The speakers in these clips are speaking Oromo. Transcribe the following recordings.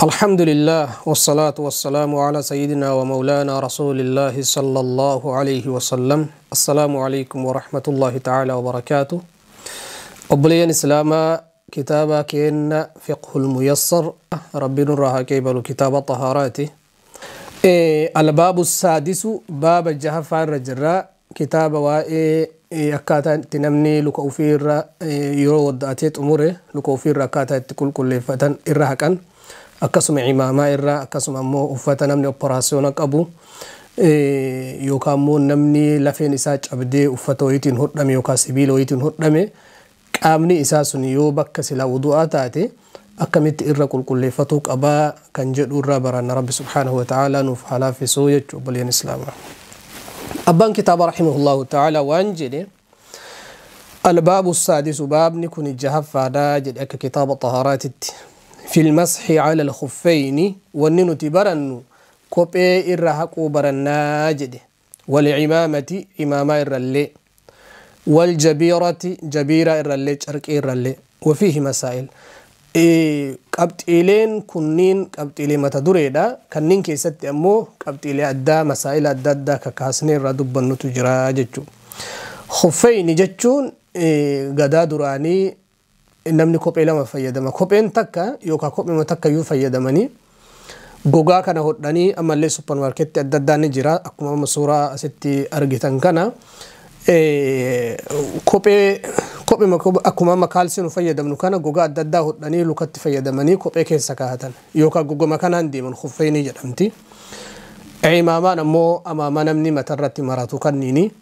الحمد لله والصلاة والسلام على سيدنا ومولانا رسول الله صلى الله عليه وسلم. السلام عليكم ورحمة الله تعالى وبركاته. أبليان إسلاما كتابا كأن فقه الميسر ربنا راها كيبل كتاب طهاراته. الباب السادس باب الجهف الرجراء كتاب وإيه akkaataa itti namni luka ofiirra yeroo wadda'atee xumure luka ofiirra akkaataa itti qulqulleeffatan irra haqan, akkasuma imaamaa irra, akkasuma ammoo uffata namni operaasiyoona qabu yookaan ammoo namni lafeen isaa cabdee uffata wayiitiin hodhame yookaan sibiila wayiitiin hodhame qaamni isaa sun yoo bakka silaa wudu'aa taate akkamitti irra qulqulleeffatuu qabaa kan jedhu irraa baranna. Rabbi subhaanahu wa ta'aalaa nuuf haa laaffisuu jechuu obboleen islaamaa. أبان كتاب رحمه الله تعالى وانجلي الباب السادس باب نكون الجهف جد كتاب الطهارات في المسح على الخفين وننو تبرن كوبي إرهقو برنا جد والعمامة إمامة إرلي والجبيرة جبيرة إرلي شرك إرلي وفيه مسائل. qabxiileen kunniin qabxiilee mata dureedha. Kanneen keessatti ammoo qabxiilee addaa masaa'ila adda addaa kakaasnee irraa dubbannutu jira jechuudha. Khuffeyni jechuun gadaa duraanii namni kophee lama fayyadama. Kopheen takka yookaan kophee takka iyyuu fayyadamanii gogaa kana hodhanii ammallee suppermaarkeetti adda addaa ni jira. Akkuma amma suuraa asitti argitan kana kophee akkuma amma kaalsii nu fayyadamnu kana gogaa adda addaa hodhanii lukatti fayyadamanii kophee keessa kaa'atan yookaan gogoma kanaan deeman khuffeynii jedhamti. Imaamaan ammoo amaamaa namni matarratti maratu kanniini.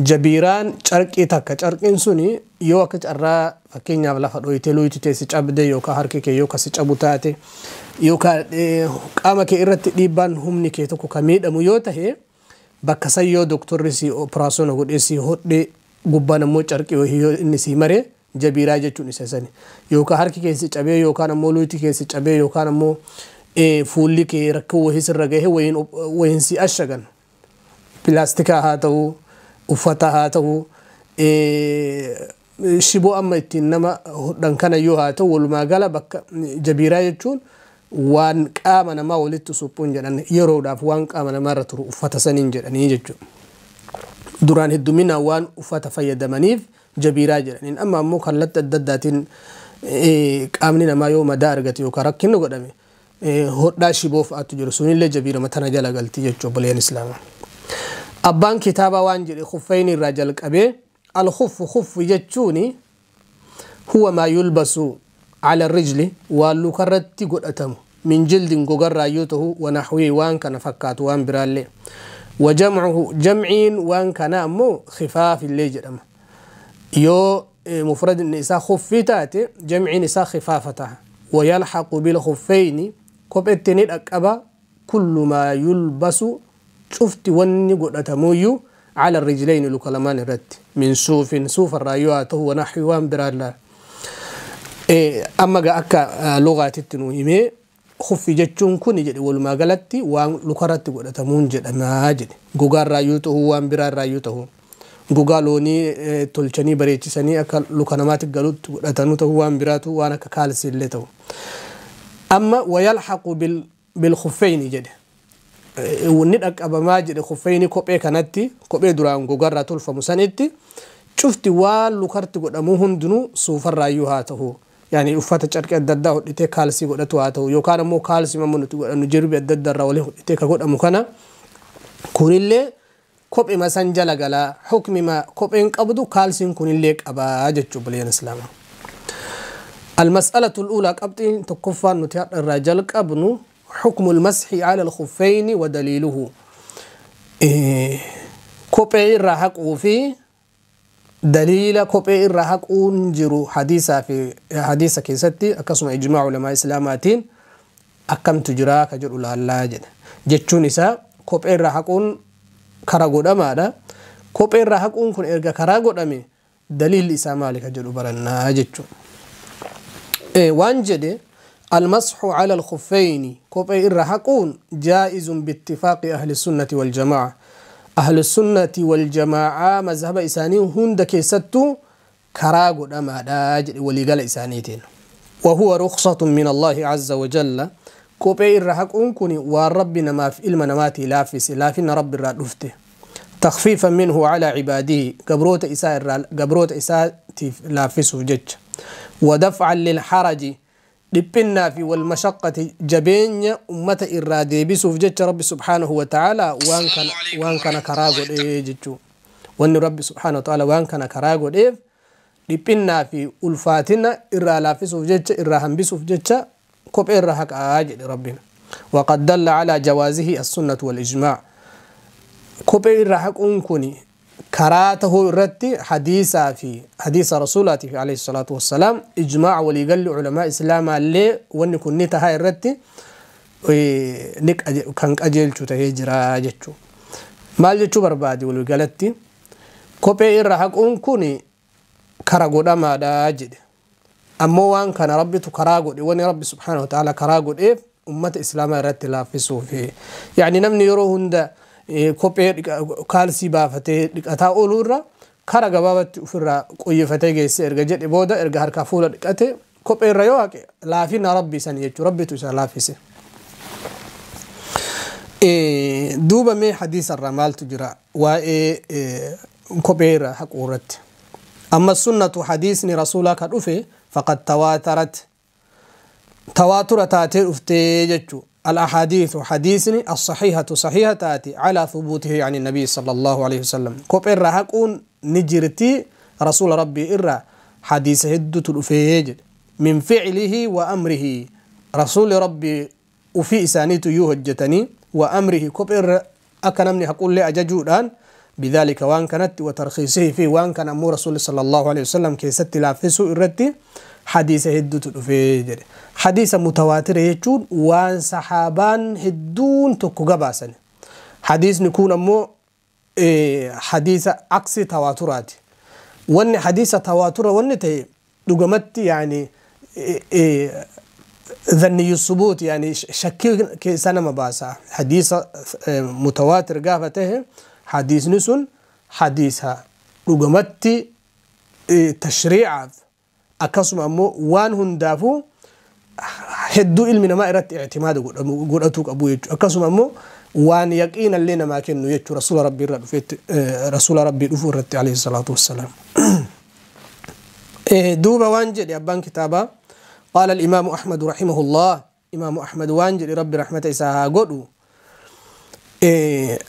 Jabiiraan carqii takka, carqiin suni yoo akka carraa fakkeenyaaf lafa dhoyitee luyti teessi cabde yookaan harki kee yoo kasi cabu taate yookaan qaama kee irratti dhiibbaan humni kee tokko ka miidhamu yoo tahe bakka san yoo doktorri si operaasiyoona godhee si hodhee gubbaan ammoo carqii yoo inni si mare jabiiraa jechuun isa sani. Yookaan harki keessi cabee yookaan ammoo luyti keessi cabee yookaan ammoo fuulli kee rakkoo wayii sirra gahe wayiin si ashagan pilaastikaa haa ta'u uffata haa ta'u shiboo amma ittiin nama hodhan kana yoo haa ta'u walumaa gala bakka jabiiraa jechuun waan qaama namaa walitti suphuun jedhan yeroodhaaf waan qaama namaarra turu uffata saniin jedhanii jechuudha. Duraan hedduminaan waan uffata fayyadamaniif jabiiraa jedhaniin. Amma ammoo kallattii adda addaatiin qaamni namaa yoo madaa argate yookaan rakkinni godhame hodhaa shiboo fa'aatu jiru sunillee jabiira tana jala galti jechuudha obboleen islaamaa. Abbaan kitaaba waan jedhe khuffeyni irraa jalqabee al-khuffu khuffi jechuuni huwa maa yulbasu ala rijli waan lukarratti godhatamu min jildin gogarraa yoo ta'u wanaxwii waan kana fakkaatu waan biraallee وجمعه جمعين وان كان أمو خفاف اللي جرم يو مفرد النساء خفيتات جمع نساء خفافتها ويلحق بالخفين كوبتني الأكبا كل ما يلبس شفت وني قدتمويو على الرجلين لكلمان الرد من صوف صوف الرايوات هو نحو وان برالا. أما أكا لغة التنويمي خفي jechuun kun jedhe walumaa galatti waan lukarratti godhatamuun jedhamaa jedhe. Gogaa irraa ta'uu waan biraa irraa ta'uu gogaa loonii tolchanii bareechisanii akka luka namaatti galutti godhatanuu ta'uu waan biraatu waan akka kaalsii illee ta'u. Amma wayalhaqu bilkhuffeyni jedhe wanni dhaqqabamaa jedhe khuffeyni kophee kanatti kophee duraan gogaa irraa tolfamu sanitti cufti waan lukarratti godhamuu hundinuu suufarraayyuu haa ta'u. Yani uffata carqii adda addaa hodhitee kaalsii godhatu haa ta'u yookaan ammoo kaalsii mamma nuti godhannu jirbi adda addaa irraa waliin hodhitee ka godhamu kana kunillee kophee san jala galaa hukmima kopheen qabdu kaalsiin kunillee qabaa jechuu obboleeyyan islaamaa. المسألة الأولى قبطين تكفى نتيار الرجال قبنو حكم المسح على الخفين ودليله. kophee irraa haquu fi دليل kophee irraa haquun jiru hadiisa fi hadiisa keessatti akkasuma ijmaa ulamaa islaamaatiin akkamtu jira ka jedhu laallaa jedha. Jechuun isaa kophee irraa haquun karaa godhamaadha. Kophee irraa haquun kun erga karaa godhame daliilli isaa maali ka jedhu barannaa jechuudha. Waan jedhe المسح على الخفين kophee irraa haquun جائز باتفاق أهل السنة والجماعة. أهل السنة والجماعة مذهب إساني هند كيستو كراغو دما داج وليقال إسانيتين. وهو رخصة من الله عز وجل. Kophee irra haquun kun waan Rabbi namaaf ilma namaatii laaffise, laafina Rabbi irraa dhufte. Takfiifan minhu calaa cibaadihi, gabroota isaa irraa, gabroota isaatiif laaffisuuf jecha. Wadafcan lilxaraji, dhiphinnaa fi walmashaqqati, jabeenya ummata irraa deebisuuf jecha Rabbi subhaanahu wa ta'aalaa waan kana karaa godhee jechuu. Wanni Rabbi subhaanahu wa ta'aalaa waan kana karaa godheef dhiphinnaa fi ulfaatina irraa laaffisuuf jecha, irraa hambisuuf jecha kophee irra haqaa jedhe Rabbiin. وقد دل على جوازه السنة والإجماع. Kophee irra haquun kun karaa tahuu irratti hadiisaa fi hadiisa rasuulaati fi alayhi salaatu wassalaam, ijmaaca, waliigalli culamaa islaamaa illee wanni kun ni tahaa irratti kan qajeelchu tahee jira jechuu. Maal jechuu barbaade? Waliigalatti kophee irra haquun kun kara godhamaadha jedhe. Ammoo waan kana Rabbitu karaa godhe. Wani Rabbi subhaanahu wa ta'ala karaa godheef ummata islaamaa irratti laaffisuufi. Yani namni yeroo hunda kophee kaalsii baafatee dhiqataa ooluu irra kara gabaabatti ofirraa qoyyifatee geesse erga jedhe booda, erga harkaa fuula dhiqate kophee irra yoo haqe laafina Rabbi sani jechuu, Rabbitu isa laaffise. Duuba mee hadiisa irraa maaltu jira waa'ee kophee irra haquu irratti? Amma sunnatu, hadiisni rasuulaa ka dhufe, faqad tawaatarat, tawaatura taatee dhuftee jechuu. الأحاديث، حديثني، الصحيحة، صحيحة تاتي، على ثبوته عن النبي صلى الله عليه وسلم. كوب إرى حقون نجرتي، رسول ربي إرى حديث هدو تلفيج من فعله وأمره. رسول ربي وفي إسانيت يوهجتني وأمره، كوب إرى أكنمني حقول لي أججودان بذلك وان كانت، وترخيصه فيه، وان كان أمور رسول صلى الله عليه وسلم كيست لافسو إرتي حديث هدو تلفيج. حديث متواتر jechuun waan sahaabaan hedduun tokko gabaasan. Hadiisni kun ammoo hadiisa aksi tawaaturaati. Wanni hadiisa tawaatura wanni ta'e dhugamatti yaani dhanniyu subuut, yaani shakkii keessa nama baasa. Hadiisa mutawaatir gaafa ta'e hadiisni sun hadiisa dhugamatti tashriicaaf akkasuma ammoo waan hundaafuu hedduu ilmi namaa irratti ictimaada godhatuu qabu jechuudha. Akkasuma ammoo waan yaqiina illee namaa kennu jechuudha, rasuula Rabbii irra dhufeetti, rasuula Rabbii dhufuu irratti alayhi salaatu wassalaam. Duuba waan jedhe abbaan kitaabaa: قال الإمام أحمد رحمه الله، إمام أحمد waan jedhe، ربي رحمة إساها godhu،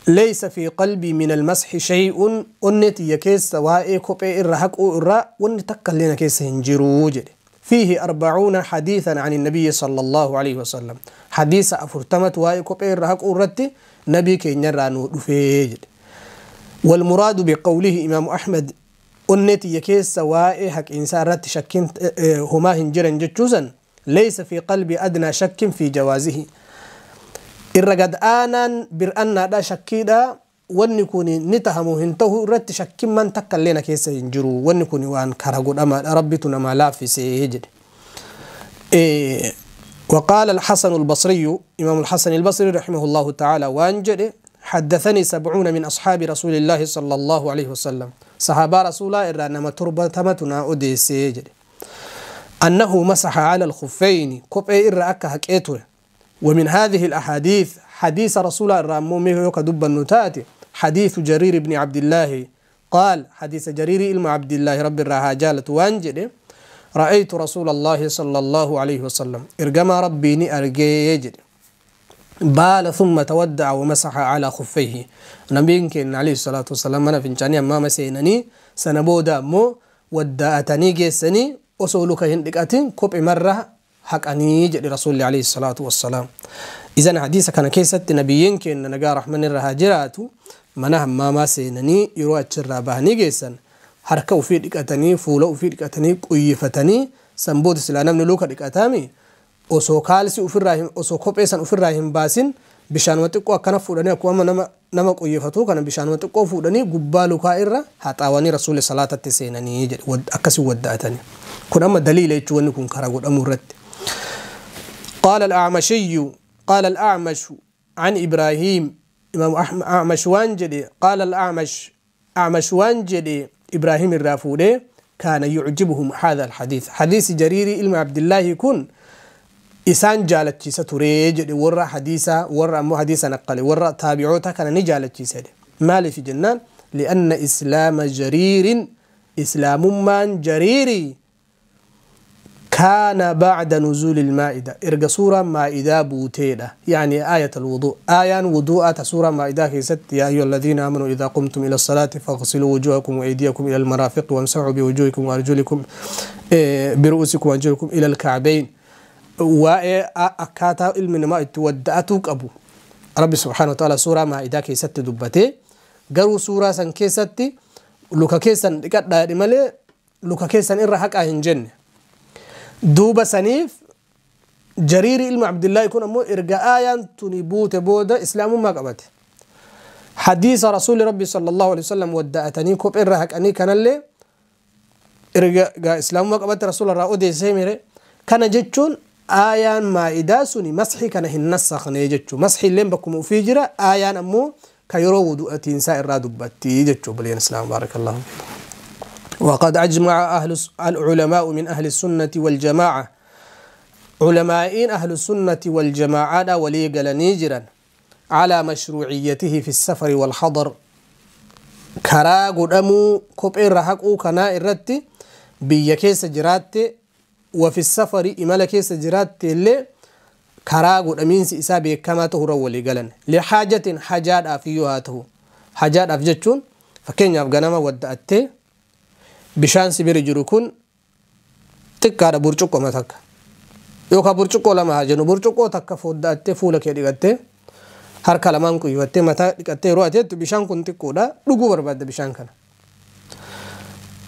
ليس في قلبي من المسح شيء، onnee tiyya keessa waa'ee kophee irra haquu irraa wanni takka illee na keessa hin jiru jedhe. فيه 40 حديثا عن النبي صلى الله عليه وسلم، حديث 40 waa'ee kophee irra haquu irratti nabii keenyarraa nuu dhufee jedhe. والمراد بقوله، إمام أحمد onnee tiyya keessa waa'ee haqiinsaa irratti shakkiin homaa hin jiran jechuusan، ليس في قلبي أدنى شك في جوازه، irra gad aanaan bir'annaadha shakkiidha, wanni kun ni tahamu hin tahu irratti shakkimman takka illee na keessa hin jiru. Wanni kun waan kara godhamaadha, Rabbitu namaa laaffisee jedhe. وقال الحسن البصري، إمام الحسن البصري رحمه الله تعالى waan jedhe: حدثني 70 من أصحاب رسول الله صلى الله عليه وسلم، صحابة رسول الله إرى نما 70tu أديسي jedhe، أنه مسح على الخفين، kophee irra akka haqee ture. ومن هذه الأحاديث، حديث رسول الله الرامومي يوكا النتاتي، حديث جرير بن عبد الله قال، حديث جرير ilma عبد الله ربي irraa haa jaalatu waan jedhe: رأيت رسول الله صلى الله عليه وسلم، ergamaa Rabbii ni argee jedhe، بال ثم تودع ومسح على خفيه. نبيين كين عليه الصلاة والسلام mana fincaanii hammaama seenanii sana booda ammoo waddaa'atanii geessanii osoo luka hin dhiqatin kophee marra haqanii jedhe rasuulli alayhi salaatu wassalaam. Izan hadiisa kana keessatti nabiyyiin keenya nagaa rahman irra haa jiraatu mana hammaamaa seenanii yeroo achirraa bahanii geessan harka ofii dhiqatanii, fuula ofii dhiqatanii, quyyifatanii, san booda silaa namni luka dhiqatami osoo kaalsi ofirraa osoo kophee san ofirraa hin baasin bishaanuma xiqqoo akkana fuudhanii, akkuma nama quyyifatuu kana bishaanuma xiqqoo fuudhanii gubbaa lukaa irra haxaawanii rasuulli salaatatti seenanii jedhe, akkasii wadda'atanii. Kun amma daliila jechuun wanni kun karaa godhamuu irratti. قال الأعمشي، قال الأعمش عن إبراهيم، إمام أعمش waan jedhe، قال الأعمش، أعمش waan jedhe إبراهيم irraa fuudhee: كان يعجبهم هذا الحديث، حديث جرير ilma عبد الله kun. Isaan jaalachiisa turee jedhe warra hadiisaa warra ammoo hadiisa naqqale warra taabi'oota kana ni jaalachiisa jedhe. Maaliif jennaan li'anna islaama jariirin islaamummaan jariirii كان بعد نزول المائدة إرجع سورة مائدة بوتيدة يعني آية الوضوء آيان وضوء سورة مائدة كيست يا أيها الذين آمنوا إذا قمتم إلى الصلاة فاغسلوا وجوهكم وأيديكم إلى المرافق وامسحوا بوجوهكم وأرجلكم برؤوسكم وأرجلكم إلى الكعبين وأكاتا علم ما تودأتك أبو ربي سبحانه وتعالى سورة مائدة كيست دبته قروا سورة سن كيست لوكا كيسن لوكا كيسن إن رحك أهنجن دوبا سنيف جرير ilma Abdullaahi kun ammoo erga aayaan tuni buute booda islaamummaa qabate. Hadiisa rasuuli rabbi sallallahu alaihi wasallam wadda'atanii kophee irra haqanii kanallee erga islaamummaa qabate rasuula irraa odeessee mire kana jechuun aayaan maa'idaa suni masxii kana hin nassakne jechuu masxii illeen bakkuma ufii jira aayaan ammoo ka yeroo wudu'atiinsaa irraa dubbatti jechuu buleen islaam baarakallahu. وقد أجمع أهل العلماء من أهل السنة والجماعة علماء أهل السنة والجماعة ولي نيجرا على مشروعيته في السفر والحضر كرا قدمو كوبين رحقو كنا إرتي بيكيس جرات وفي السفر إمالكيس جرات اللي كرا قدمين سيسابي كما تهرو ولي قلن لحاجة حاجات أفيوهاته حاجات أفجتشون فكين يفغنما ودأتي bishaan si bira jiru kun xiqqaadha burcuqqoo takka yookaan burcuqqoo lama haa jennu burcuqqoo takka foddaattee fuula kee dhiqattee harka lamaan quyyifattee mataa dhiqattee yeroo ateettu bishaan kun xiqqoodha dhuguu barbaadda bishaan kana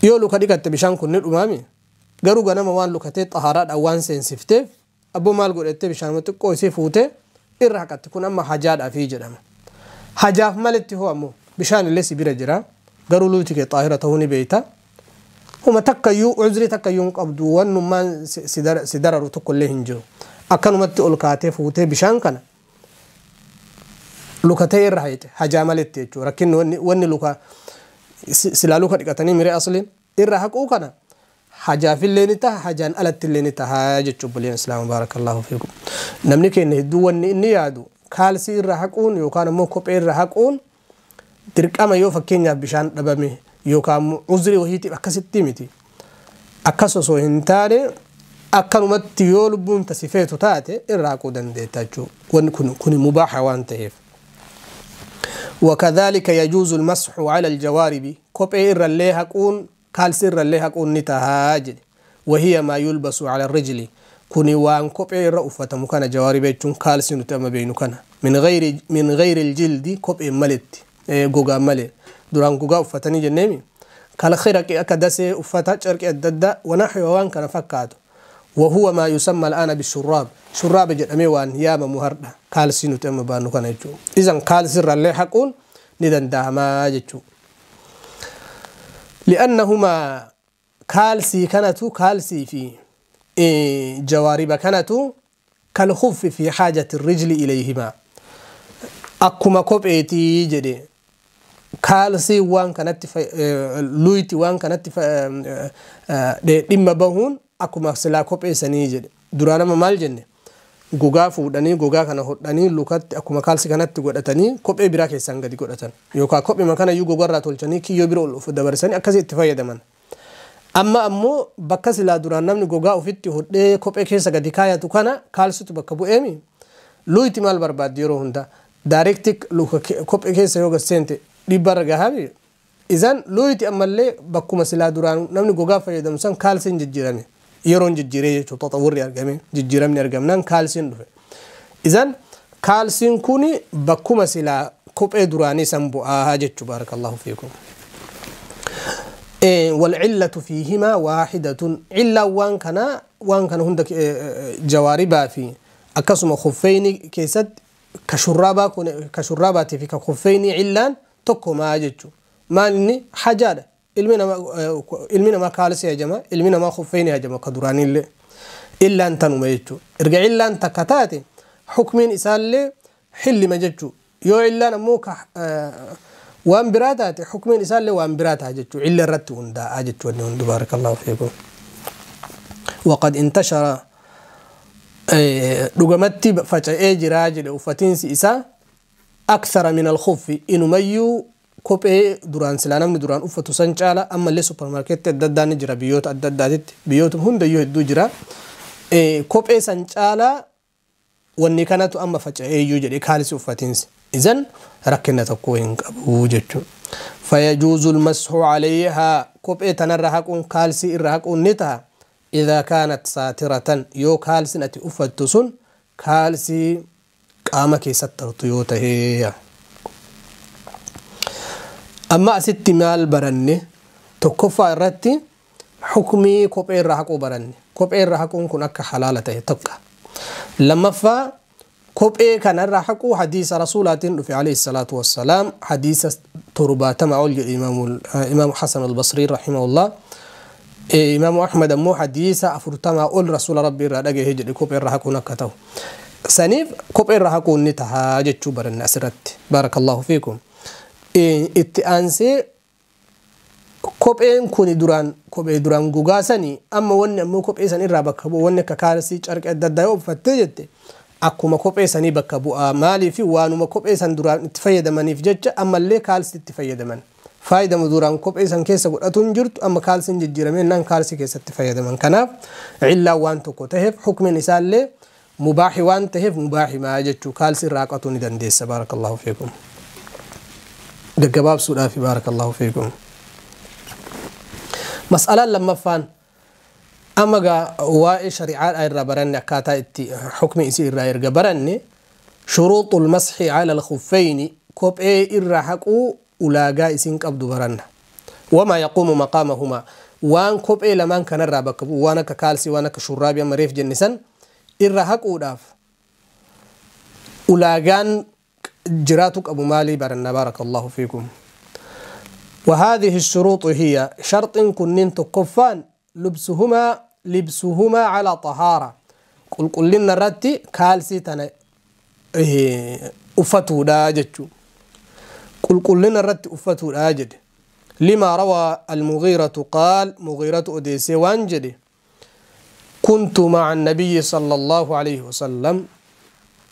yoo luka dhiqatte bishaan kun ni dhumaami garuu ganama waan lukatee xahaaraadhaan waan seensifteef abboo maal godhattee bishaan xiqqoo isii fuutee irra haqatte kun amma hajaadhaafii jedhama hajaaf malitti hoo ammoo bishaan illee si bira jira garuu luuti kee xaahira ta'uu ni beeyta. Huma takkayyuu uzrii takkayyuu hin qabdu wannummaan si dararu tokkollee hin jiru akkanumatti ol kaatee fuutee bishaan kana lukatee irra hayte hajaa maletti jechuudha rakkinni wanni luka silaa luka dhiqatanii miree asliin irra haquu kana hajaafillee ni taha hajaan alattillee ni taha jechuudha buleen islaama baarakallahu fiikum namni keenya hedduu wanni inni yaadu kaalsii irra haquun yookaan ammoo kophee irra haquun dirqama yoo fakkeenyaaf bishaan dhabame yookaan uzrii wahiitiif akkasitti miti akkas osoo hin taane akkanumatti yoo lubbuun tasifeetu taate irraa haquu dandeetta jechuudha wanni kun mubaaha waan ta'eef. وكذلك يجوز المسح على الجوارب كوبي إر اللي هكون كالس إر اللي هكون نتهاجد وهي ما يلبس على الرجل كوني وان كوبي إر أفتا مكان جوارب يجون كالس نتأم بينو كان من غير الجلد كوبي ملت gogaa malee duraan gogaa uffatanii jenneemi kala khiraqi akka dasee uffata carqii adda addaa wanaxwa waan kana fakkaatu وهو ما يسمى الآن بالشراب شراب jedhamee waan yaamamu hardha kaalsii nuti amma baannu kana jechuudha isan kaalsii irrallee haquun ni danda'amaa jechuudha li'annahumaa kaalsii kanatu kaalsii fi jawaariba kanatu kalkhuffi fi haajati rijli ilayhimaa akkuma kopheetii jedhe kaalsii waan kanatti luyti waan kanatti dhimma bahuun akkuma silaa kophee sanii jedhe duraan amma maal jenne gogaa fuudhanii gogaa kana hodhanii lukatti akkuma kaalsii kanatti godhatanii kophee biraa keessaan gadi godhatan yookaan kophee kana iyyuu gogarraa tolchanii kiyyoo bira ol dabarsanii akkasii itti fayyadaman. Amma ammoo bakka silaa duraan namni gogaa ofitti hodhee kophee keessa gadi kaayatu kana kaalsitu bakka bu'eemi luyti maal barbaaddi yeroo hundaa daareekti kophee keessa yoo gasseente dhibbarra gahaami izan luyti ammallee bakkuma silaa duraan namni gogaa fayyadamu san kaalsiin jijjiirame yeroon jijjiiree jechuudha xaxawurri argame jijjiiramni argamnaan kaalsiin dhufe izan kaalsiin kun bakkuma silaa kophee duraanii san bu'aa jechuu baarakallahu fiikum. والعلة فيهما واحدة علة وان كان هندك جواربا في أكسم خفين كيست كشرابات في كخفين علان تكو ما جتشو ما إني حاجة علمنا ما كالس يا جماعة علمنا ما خفين يا جماعة كدراني اللي إلا أنت نميتشو ارجع إلا أنت كتاتي حكمين إسال حل ما جتشو يو إلا نموك وان براتات حكمين إسال وان براتات جتشو إلا رت وندا أجتشو وندا بارك الله فيكم. وقد انتشر Dhugamatti faca'ee jiraa jedhe uffatiinsi isaa akthara min alkhuffi inumayyuu kophee duraan silaa namni duraan uffatu san caala ammallee suppermaarkeetti adda addaa ni jira biyyoota adda addaatitti biyyoota hundayyuu hedduu jira. Kophee san caalaa wanni kanatu amma faca'eeyyuu jedhe kaalsi uffatiinsi. Izan rakkina tokko hin qabu jechuudha. Fayajuuzu almasxu calayhaa kophee tanarra haquun kaalsii irra haquun ni ta'a. إذا كانت ساترة يو كالسين أتي أفتسون كالسي قامك سترت يوته. أما ست مال برني تكفى الرتي حكمي كوبير رحقو برني كوبير رحقو كن أكا حلالته تبقى لما فا كوبير كان الرحقو حديث رسولات في عليه الصلاة والسلام حديث تربات مع الإمام حسن البصري رحمه الله إمام أحمد مو حديث أفرتما أول رسول ربي رأى هجر كوبير رحقو نكته سنيف كوبير رحقو نتها جتشو برن أسرت بارك الله فيكم. Itti aansee kopheen kun duraan kophee duraan gogaa sanii amma wanni ammoo kophee san irraa bakka bu'u wanni akka kaalsii carqee adda addaa yoo uffattee jette akkuma kophee sanii bakka bu'a. Maaliif waanuma kophee san duraan itti fayyadamaniif jecha ammallee kaalsii itti fayyadaman. Faayidama duraan kophee san keessa godhatu hin jirtu amma kaalsiin jijjiiramee naan kaalsii keessatti fayyadaman. Kanaaf cillaa waan tokko taheef hukmiin isaallee mubaahi waan taheef mubaahi maa jechuu kaalsii irraa haqatuu ni dandeessa. Baarakallahu fiikum. Gaggabaabsuudhaaf baarakallahu fiikum. Mas'alaan lammaffaan amma gaa waa'ee shari'aadhaa irraa baranne akkaataa itti hukmi isii irraa erga baranne shuruuxul masxi cala alkhuffayni kophee irraa haquu ulaagaa isiin qabdu baranna. Wamaa yaquumu maqaamahumaa waan kophee lamaan kanarraa bakka bu'u waan akka kaalsii waan akka shurraabii amma reef jenne san irra haquudhaaf ulaagaan جراتك أبو مالي برنا بارك الله فيكم. وهذه الشروط هي شرط كنين تكفان لبسهما على طهارة قل قل لنا رتي كالسي تنا أفتو داجتشو قل قل لنا رتي أفتو داجد لما روى المغيرة قال مغيرة أديسي وانجدي كنت مع النبي صلى الله عليه وسلم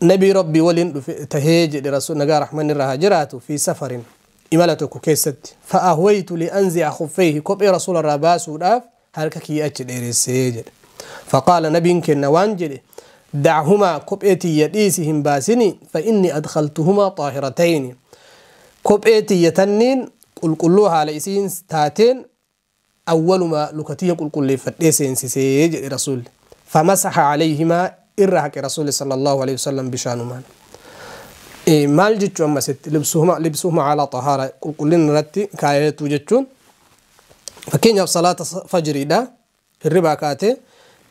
نبي ربي ولين تهيج لرسول نجار رحمن الرهاجرات في سفر إمالتك كيست فأهويت لأنزع خفيه كوب رسول الرباس وداف هلك كي أجل فقال نبي كن وانجل دعهما كوبيتي يديسهم باسني فإني أدخلتهما طاهرتين كوبيتي يتنين قل قلوها على إسين تاتين أول ما لكتي قل قل فتيسين سيج رسول فمسح عليهما إرهك رسول صلى الله عليه وسلم بشانمان. مال جتشو أما ست لبسهما على طهارة كلنا رتي كايتو جتشون فكين صلاة فجر دا الربا كاتي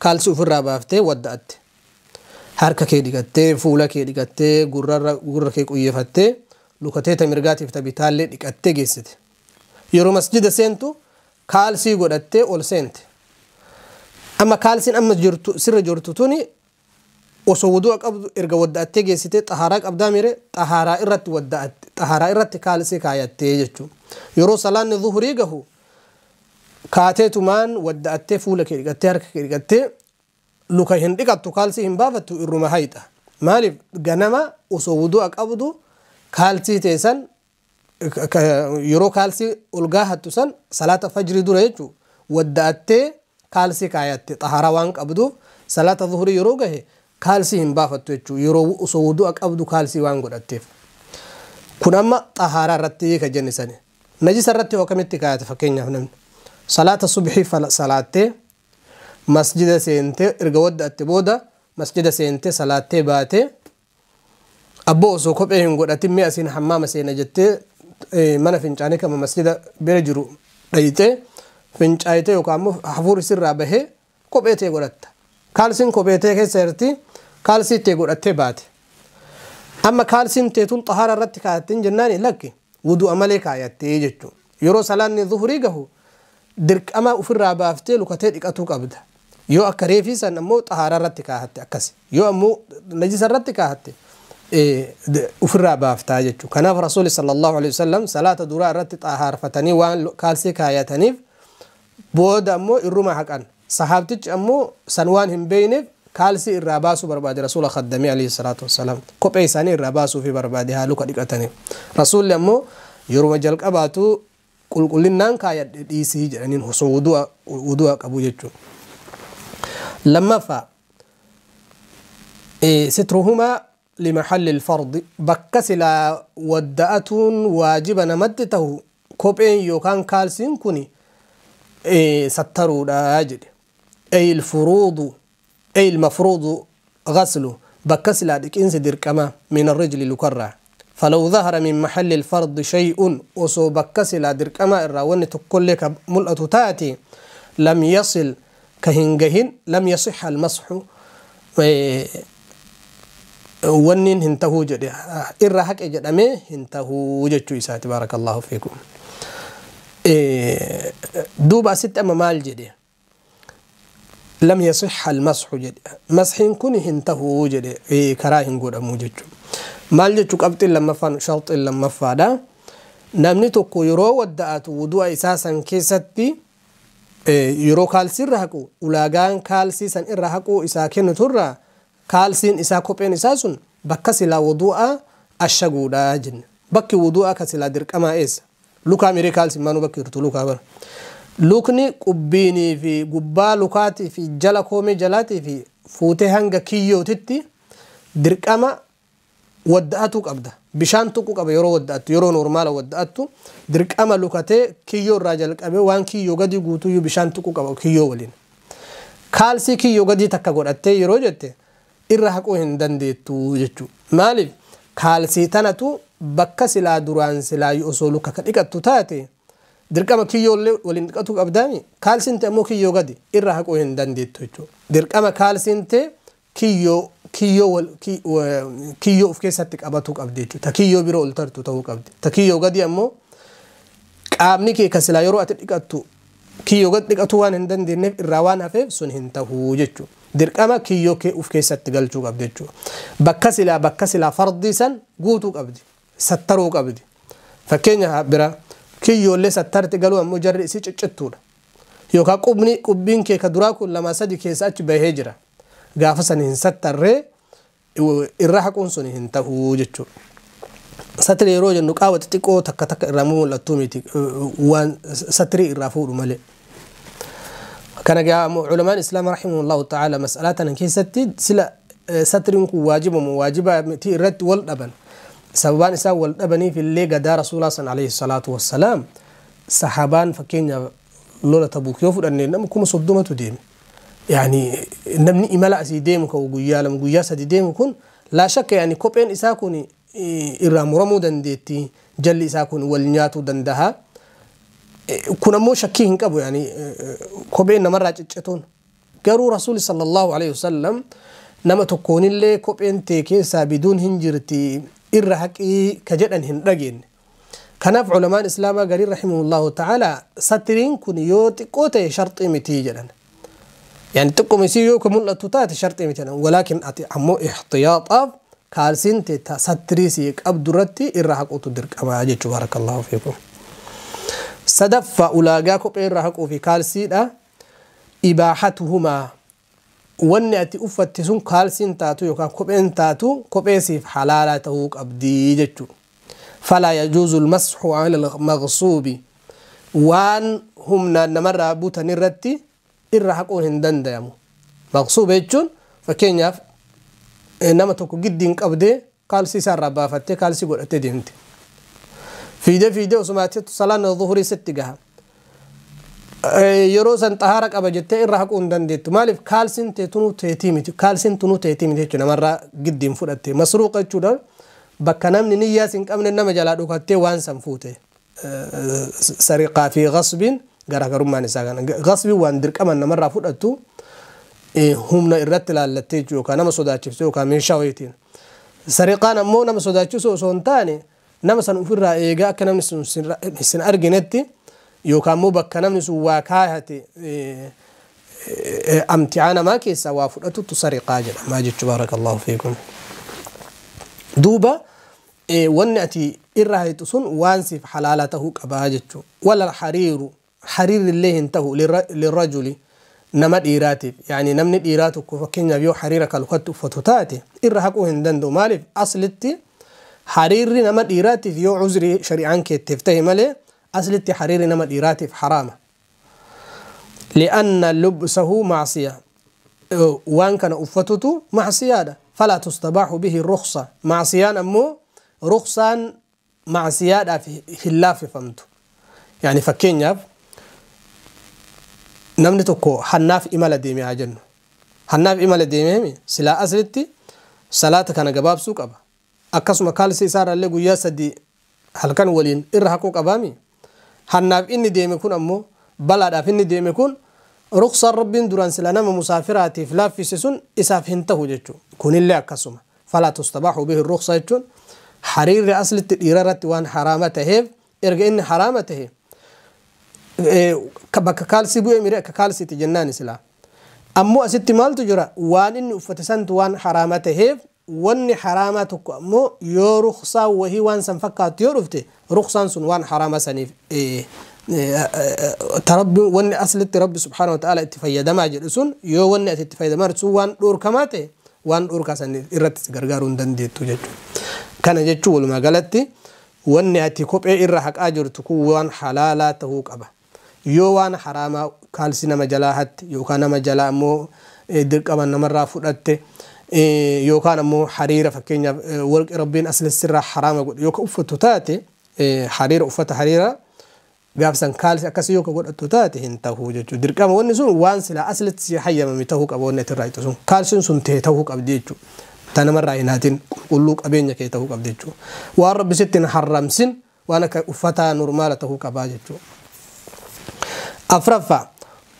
كالسو في الربا ودأت حركة كي دقتي فولا كي دقتي غرر كي قيفتي لوكتي تمرغاتي في تبيتالي دقتي جيست يرو مسجد سنتو كالسي غدتي أول سنت أما كالسين أما جرتو سر جرتو توني osoo wudu'a qabdu erga wadda'attee geessitee xahaaraa qabdaa mire xahaaraa irratti wadda'atte xahaaraa irratti kaalsii kaayattee jechuudha. Yeroo salaanni zuhurii gahu kaateetumaan wadda'attee fuula kee dhiqattee harka kee dhiqattee luka hin dhiqattu kaalsii hin baafattu irruma hayxa. Maaliif ganama osoo wudu'a qabdu kaalsii teessan yeroo kaalsii ol gaahattu san salaata fajrii dura jechuudha wadda'attee kaalsii kaayatte xahaaraa waan qabduuf salaata zuhurii yeroo gahe kaalsii hin baafattu jechuudha yeroo osoo wudu'a qabdu kaalsii waan godhatteef. Kun amma xahaaraa irratti ka jenne sani. Najisa irratti hoo akkamitti kaayate fakkeenyaaf namni salaata subhii salaattee masjida seentee erga wadda'atte booda masjida seentee salaattee baatee abboo osoo kophee hin godhatin mi'a asiin hammaama seena jettee mana fincaanii kama masjida bira jiru dhayitee fincaayitee yookaan immoo hafuurri sirraa bahee kophee ta'e godhatta. Kaalsiin kophee ta'e keessa jirti kaalsii ta'e godhattee baate. Amma kaalsiin teetuun xahaara irratti kaayattiin jennaan lakki wudu'a malee kaayattee jechuudha. Yeroo salaanni zuhurii gahu dirqama ofirraa baaftee lukatee dhiqatuu qabda. Yoo akka reefii san ammoo xahaara irratti kaayatte akkasi. Yoo ammoo najisa irratti kaayatte ofirraa baaftaa jechuudha. Kanaaf Rasuulli sallallahu alaihi wasallam salaata duraa irratti xahaarfatanii waan kaalsii kaayataniif booda ammoo irruma haqan. Sahaabtichi ammoo san waan hin beeyneef Kaalsii irraa baasuu barbaade rasuula khaddamee alayhi salaatu wassalaam. Kophee isaanii irraa baasuu fi barbaade haa luka dhiqatanii. Rasuulli ammoo yeruma jalqabaatu qulqullinnaan kaayadhe dhiisii jedhaniin osoo wudu'a qabu jechuudha. Lammaffaa sitruhumaa limahalli alfardi bakka silaa wadda'atuun waajiba namatti tahu kopheen yookaan kaalsiin kun sattaruudha jedhe. Ay ilfuruudu ay ilmafruudu ghaslu bakka silaa dhiqiinsi dirqama min arrijli lukarraa. فلو ظهر من محل الفرض شيء وصو بكسلا درقما الراون تكل ملأة تاتي لم يصل كهنجهن لم يصح المسح ونين هنتهو جدي إرهاك إجدامي هنتهو جتشو إساتي بارك الله فيكم. دوبا ست أما مال جدي لم يصح المسح جدي مسحين كن هنتهو جدي كراهن قد أمو جتشو maal jechuu qabxiin lammaffaan sharxiin lammaffaadha. Namni tokko yeroo wadda'atu wudu'a isaa san keessatti yeroo kaalsii irra haqu ulaagaan kaalsii san irra haquu isaa kenniturra kaalsiin isaa kopheen isaa sun bakka silaa wudu'a ashaguudha jenne. Bakki wudu'a ka silaa dirqamaa eessa? Lukaa miree kaalsiin maanuu bakki jirtu lukaa bara. Lukni qubbiinii fi gubbaa lukaatii fi jala koomee jalaatii fi fuutee hanga kiyyootitti dirqama wadda'atu qabda. Bishaan tuqu qaba yeroo wadda'attu yeroo normaala wadda'attu dirqama lukatee kiyyoo irraa jalqabee waan kiyyoo gadi guutuyyuu bishaan tuqu qaba kiyyoo waliin. Kaalsii kiyyoo gadii takka godhattee yeroo jette irra haquu hin dandeettu jechuudha. Maaliif kaalsii tanatu bakka silaa duraan silaa osoo luka ka dhiqattu taate dirqama kiyyoollee waliin dhiqatu qabdaami kaalsiin ta'e immoo kiyyoo gadi irra haquu hin dandeettu jechuudha. Dirqama kaalsiin ta'e kiyyoo kiyyoo of keessatti qabatu qabdi jechuudha. Ta kiyyoo biroo ol tartu ta'uu qabdi. Ta kiyyoo gadi ammoo qaamni kee ka silaa yeroo ati dhiqattu kiyyoo gadi dhiqatu waan hin dandeenyeef irraa waan hafeef sun hin ta'uu jechuudha. Dirqama kiyyoo kee of keessatti galchuu qabdi jechuudha. Bakka silaa fardii san guutuu qabdi. Sattaruu qabdi. Fakkeenya bira kiyyoollee sattarti galuu ammoo jarri isii ciccittuudha. Yookaan qubbiin kee ka duraa kun 2 3 keessa achi bahee jira. Gaafa san hin sattarree irra haquun sun hin ta'uu jechuudha. Satri yeroo jennu qaawwa xixiqqoo takka takka irraa mul'attuu miti waan satrii irraa fuudhu malee. Kana gaa culamaan islaamaa rahimahullahu ta'ala mas'alaa tana keessatti sila satriin kun waajibamu waajiba miti irratti wal dhaban. Sababaan isaa wal dhabaniif illee gadaa rasuulaa san alayhi salaatu wassalaam sahabaan fakkeenya lola Tabuuk yoo fudhanne nama 30,000 deeme. Yani namni imala asii deemu ka guyyaa 2 guyyaa 3 deemu kun laa shakka yani kopheen isaa kun irraa muramuu dandeetti jalli isaa kun wal nyaatuu danda'a. Kun ammoo shakkii hin qabu yani kopheen namarraa ciccituun. Garuu rasuulli sallallahu alayhi wasallam nama tokkoonillee kopheen tee keessaa biduun hin jirti irra haqii ka jedhan hin dhageenye. Kanaaf culamaan islaamaa garii rahimahullahu ta'ala satriin kun yoo xiqqoo ta'e sharxii mitii jedhan. يعني تقوم يسيو كمل تاتي شرطي مثلا ولكن أتي عمو احتياطا كالسين تستريسي أبدرتي إرهاق أتدرك أما أجيت بارك الله فيكم. صدف أولاقاكم إرهاق في كالسين إباحتهما ونأتي أفتسون كالسين تاتو يوكا كوبين تاتو كوبيسي حلالته أبدي جتو. فلا يجوز المسح على المغصوب وان هم نمر بوتا نرتي irra haquun hin danda'amu. Maqsuuba jechuun fakkeenyaaf nama tokko giddiin qabdee kaalsii isaa irraa baafattee kaalsii godhattee deemte. Fiidee fiidee osuma ati salaanna zuhurii sitti gaha. Yeroo san xahaara qaba jettee irra haquu hin dandeettu. Maaliif kaalsiin teetunuu teetii miti. Kaalsiin tunuu teetii miti jechuudha namarraa giddiin fudhatte. Masruuqa jechuudha bakka namni niyyaas hin qabne nama jalaa dhukattee waan san fuute. Sariqaa fi ghasbiin garaagarummaan isaa kana. Ghasbiin waan dirqaman namarraa fudhattu humna irratti laallattee jechuudha yookaan nama sodaachifte yookaan meeshaa wayiitiin. Sariqaan ammoo nama sodaachisu osoo hin taane nama san ofirraa eegaa akka namni sun sin arginetti yookaan immoo bakka namni sun waa kaayate amticaa namaa keessaa waa fudhatutu sariqaa jedhama jechuudha. Baarakallahu fiikum. Duuba wanni ati irra haytu sun waan siif halaala tahuu qabaa jechuudha. Wala hariiru hariirri illee hin tahu lirrajuli Nama dhiiraatiif, yaani namni dhiiraa tokko fakkeenyaaf yoo hariira ka lukatti uffatu taate irra haquu hin danda'u. Maaliif? Aslitti hariirri nama dhiiraatiif yoo uzrii shari'aan keetteef ta'e malee aslitti hariirri nama dhiiraatiif haraama. Li'anna lubsahu macsiya, waan kana uffatutu macsiyaadha. Falaa tustabaaxu bihi ruksa, macsiyaan ammoo ruksaan macsiyaadhaaf hin laaffifamtu. Yaani fakkeenyaaf namni tokko hannaaf imala deeme haa jennu. Hannaaf imala deemee silaa aslitti salaata kana gabaabsuu qaba. Akkasuma kaalsii isaarrallee guyyaa 3 halkan waliin irra haquu qabaami. Hannaaf inni deeme kun ammoo balaadhaaf inni deeme kun ruksaan rabbiin duraan sila nama musaafiraatiif laaffise sun isaaf hin tahu jechuudha. Kunillee akkasuma. Falaa tustabaaxu bihi ruksa jechuun hariirri aslitti dhiira irratti waan haraama taheef erga inni haraama tahe bakka kaalsii bu'ee miree akka kaalsiiti jennaan silaa. Ammoo asitti maaltu jira? Waan inni uffate santu waan haraama taheef wanni haraamaa tokko ammoo yoo ruksaa wahii waan san fakkaattu yoo dhufte ruksaan sun waan haraama saniif tarabbi wanni aslitti rabbi subhaanahu wa ta'ala itti fayyadamaa jedhu sun yoo wanni ati itti fayyadamaa jirtu sun waan dhorkamaa ta'e waan dhorkaa san irratti si gargaaruu hin dandeettu jechuudha. Kana jechuun walumaa galatti wanni ati kophee irra haqaa jirtu kun waan halaalaa ta'uu qaba. Yoo waan haraamaa kaalsii nama jalaa hatte yookaan nama jalaa ammoo dirqama namarraa fudhatte yookaan ammoo hariira fakkeenyaaf warqi rabbiin asli sirraa haraama godhe yoo ka uffattu taate hariira uffata hariira gaafsan kaalsii akkasii yoo ka godhattu taate hin tahuu jechuudha. Dirqama wanni sun waan silaa aslitti si hayyamame tahuu qaba wanni ati irraa hiitu sun kaalsiin sun ta'e tahuu qabdi jechuudha. Ta namarraa hin haatin qulqulluu qabeenya kee tahuu qabdi jechuudha. Waan rabbi sitti hin haramsin waan akka uffataa normaala tahuu qabaa jechuudha. Afraffaa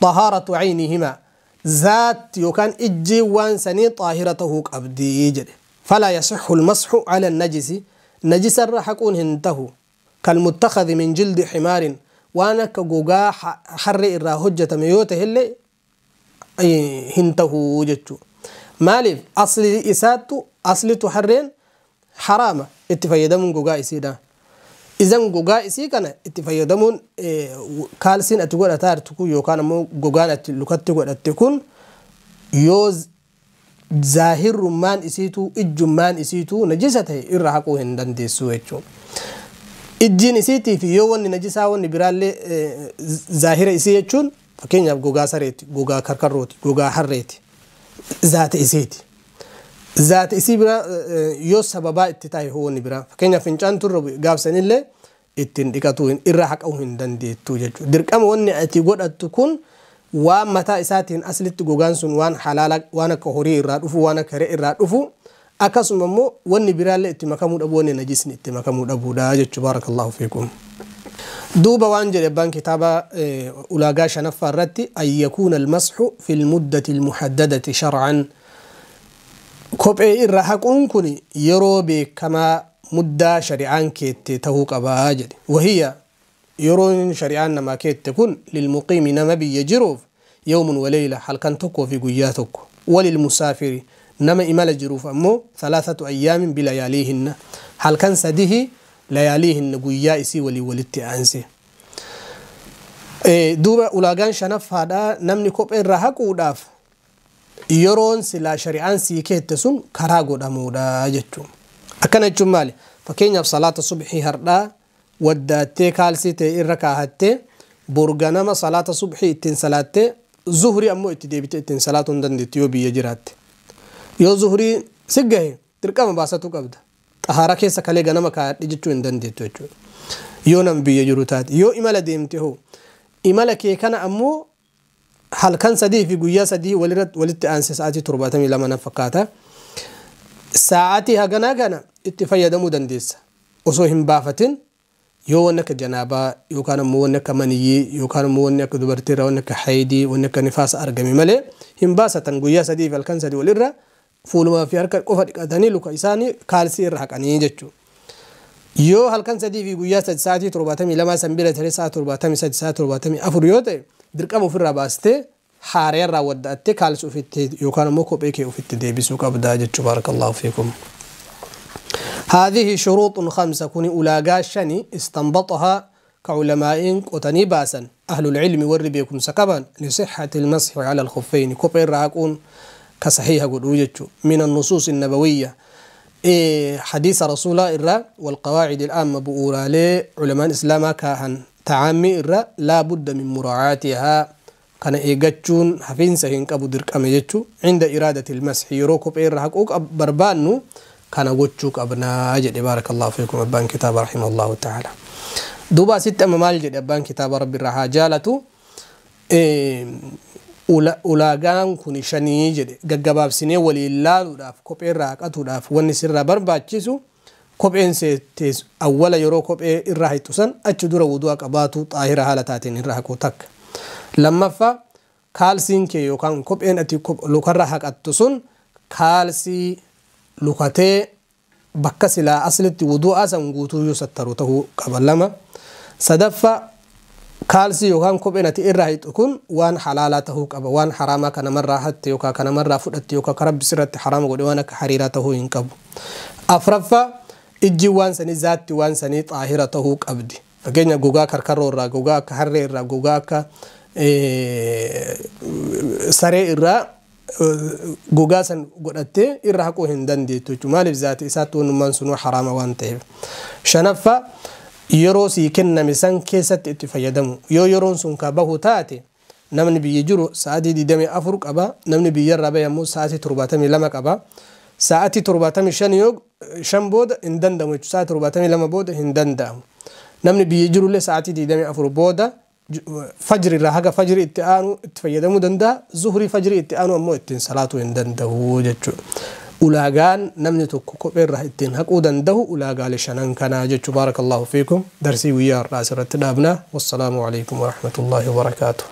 xahaaratu caynihima zaat yookaan ijji waan sanii xaahira tahuu qabdi jedhe. Falaa yasixu almasxu cala annajisi, najisarra haquun hin tahu. Kalmuttakhadhi min jildi ximaarin, waan akka gogaa harree irraa hojjetame yoo tahellee hin tahuu jechuudha. Maaliif? Asli isaattu aslitu harreen haraama itti fayyadamuun gogaa isiidha. Izan gogaa isii kana itti fayyadamuun kaalsiin ati godhataa jirtu kun yookaan ammoo gogaan ati lukatti godhatte kun yoo zaahirrummaan isiituu ijjummaan isiituu najisa ta'e irra haquu hin dandeessu jechuudha. Ijjiin isiitii fi yoo wanni najisaa wanni biraallee zaahira isii jechuun fakkeenyaaf gogaa sareeti, gogaa karkarrooti, gogaa harreeti, zaata isiiti. Zaata isii biraa yoo sababaa itti taa'e hoo wanni biraa fakkeenyaaf fincaan turre gaafsanillee ittiin dhiqatuu irra haquu hin dandeettu jechuudha. Dirqama wanni ati godhattu kun waan mataa isaatiin aslitti gogaan sun waan halaala waan akka horii irraa dhufu waan akka re'ee irraa dhufu akkasuma immoo wanni biraallee itti makamuu dhabu wanni najisni itti makamuu dhabuudha jechuudha. Baarakallahu fiikum. Duuba waan jedhe abbaan kitaaba ulaagaa shanaffaa irratti an yakuuna almasxu fi lmuddati almuhaddadati sharcan, kophee irra haquun kun yeroo beekamaa muddaa shari'aan keette tahuu qabaa jedhe. Wahiya yeroon shari'aan namaa keette kun lilmuqiimi nama biyya jiruuf yawmun waleyla halkan tokkoo fi guyyaa tokko, walilmusaafiri nama imala jiruuf ammoo 3 ayyaamin bilayaaliihinna halkan 3 layaaliihinna guyyaa isii walii walitti aanse. Duuba ulaagaan shanaffaadha namni kophee irra haquudhaaf yeroon silaa shari'aan sii keette sun karaa godhamuudha jechuudha. Akkana jechuun maali? Fakkeenyaaf salaata subhii hardhaa waddaattee kaalsii ta'e irra kaahattee borganama salaata subhii ittiin salaattee zuhrii ammoo itti deebitee ittiin salaatuu hin dandeettu yoo biyya jiraatte. Yoo zuhrii si gahe dirqama baasatu qabda. Xahaara keessa kalee ganama kaa'adhe jechuu hin dandeettu jechuudha. Yoo nama biyya jiru taate yoo imala deemte hoo imala kee kana ammoo halkan 3 fi guyyaa 3 walitti aansee sa'aatii 72 na fakkaata. Sa'aatii haganaa kana itti fayyadamuu dandeessa. Osoo hin baafatin yoo wanni akka janaabaa yookaan ammoo wanni akka maniyyii yookaan ammoo wanni akka dubartiirraa wanni akka haydii wanni akka nifaasa argame malee hin baasatan guyyaa 3 fi halkan 3 walirra fuulumaa fi harka qofa dhiqatanii luka isaanii kaalsii irra haqanii jechuudha. Yoo halkan 3 fi guyyaa 3 sa'aatii 72 san bira taree sa'a 73 sa'a 74 yoo ta'e dirqama ofirraa baastee haaree irraa wadda'attee kaalsii ofitti yookaan ammoo kophee kee ofitti deebisuu qabdaa jechuudha. Baarakallahu fiikum. هذه شروط 5 كن أولاغا شني استنبطها كعلماء قتني باسا أهل العلم warri beekumsa qaban لصحة المسح على الخفين kophee irra haquun ka saxiiha godhuu jechu من النصوص النبوية حديث رسول irraa والقواعد العامة bu'uuraalee culamaan islaamaa kaahan ta'aammii irraa لا بد من مراعاتها kana eeggachuun hafiinsa hin qabu dirqame jechu عند إرادة المسح yeroo kophee irra haquu barbaannu kana gochuu qabnaa jedhe. بارك الله فيكم. Abbaan kitaaba رحمه الله تعالى duuba asitti amma maal jedhe abbaan kitaaba rabbi irraa haa jaalatu? Ulaagaan kun shanii jedhe. Gaggabaabsinee waliin laaluudhaaf, kophee irraa haqatuudhaaf wanni sirraa barbaachisu kopheen seetees awwala yeroo kophee irraa hixu san achi dura wudu'a qabaatu, xaahira haala taateen irraa haquu takka. Lammaffaa, kaalsiin kee yookaan kopheen ati lukarra haqattu sun kaalsii lukatee bakka silaa aslitti wudu'a san guutuu sattaru ta'uu qaba, lama. Sadaffaa, kaalsii yookaan kopheen ati irraa hixu kun waan halaalaa ta'uu qaba. Waan haraamaa kanamarraa hatte yookaan kanamarraa fudhatte yookaan ka rabbi sirratti haraama godhe waan akka hariiraa ta'uu hin qabu. Afraffaa, ijji waan sanii, zaatti waan sanii xaahira ta'uu qabdi. Fakkeenya gogaa karkarroo irraa, gogaa akka harree irraa, gogaa akka saree irraa gogaa san godhattee irra haquu hin dandeettu jechuudha. Maaliif? Zaati isaatti wannummaan sunuu haraama waan ta'eef. Shanaffaa, yeroo sii kenname san keessatti itti fayyadamu. Yoo yeroon sun ka bahu taate, namni biyya jiru sa'aatii 24 qaba, namni biyyarraa bahe ammoo sa'aatii 72 qaba. Sa'aatii 75 yoo shan booda hin danda'amu jechuudha. Sa'aatii 72 booda hin danda'amu. Namni biyya jirullee sa'aatii 24 booda fajri irraa haga fajri itti aanu itti fayyadamuu danda'a. Zuhurii fajri itti aanu ammoo ittiin salaatuu hin danda'u jechuudha. Ulaagaan namni tokko kophee irraa ittiin haquu danda'u ulaagaalee shanan kanaa jechuu. بارك الله فيكم. Darsii guyyaa har'aa asirratti dhaabna. والسلام عليكم ورحمة الله وبركاته.